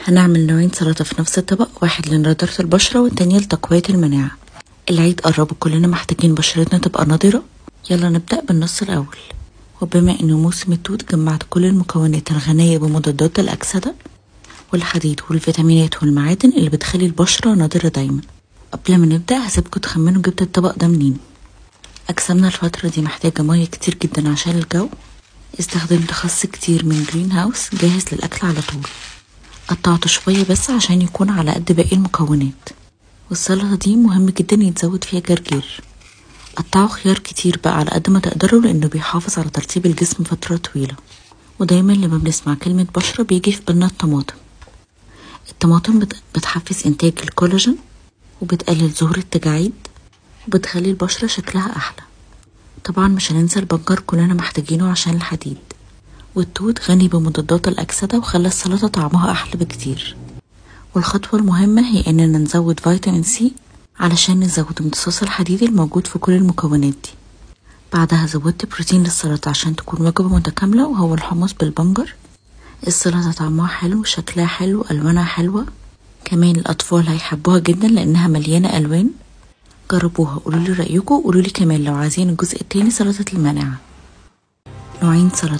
هنعمل نوعين سلطة في نفس الطبق، واحد لنضارة البشرة والتانية لتقوية المناعة. العيد قرب وكلنا محتاجين بشرتنا تبقى نضرة. يلا نبدأ بالنص الأول. وبما انه موسم التوت، جمعت كل المكونات الغنية بمضادات الأكسدة والحديد والفيتامينات والمعادن اللي بتخلي البشرة نضرة دايما. قبل ما نبدأ هسيبكم تخمنوا جبت الطبق ده منين. أجسامنا الفترة دي محتاجة مية كتير جدا عشان الجو. استخدمت خس كتير من Green House جاهز للأكل على طول. قطعته شوية بس عشان يكون على قد باقي المكونات. والسلطة دي مهم جدا يتزود فيها جرجير. قطعوا خيار كتير بقى على قد ما تقدروا لأنه بيحافظ على ترطيب الجسم فترة طويلة. ودايما لما بنسمع كلمة بشرة بيجي في بالنا الطماطم. الطماطم بتحفز إنتاج الكولاجين وبتقلل ظهور التجاعيد وبتخلي البشرة شكلها أحلى. طبعا مش هننسى البنجر، كلنا محتاجينه عشان الحديد. والتوت غني بمضادات الأكسدة وخلى السلطة طعمها أحلى بكتير. والخطوة المهمة هي إننا نزود فيتامين سي علشان نزود امتصاص الحديد الموجود في كل المكونات دي. بعدها زودت بروتين للسلطة عشان تكون وجبة متكاملة، وهو الحمص بالبنجر. السلطة طعمها حلو، شكلها حلو، ألوانها حلوة، كمان الأطفال هيحبوها جدا لأنها مليانة ألوان. جربوها، قولولي رأيكم، قولولي كمان لو عايزين الجزء التاني سلطة المناعة. نوعين سلطة.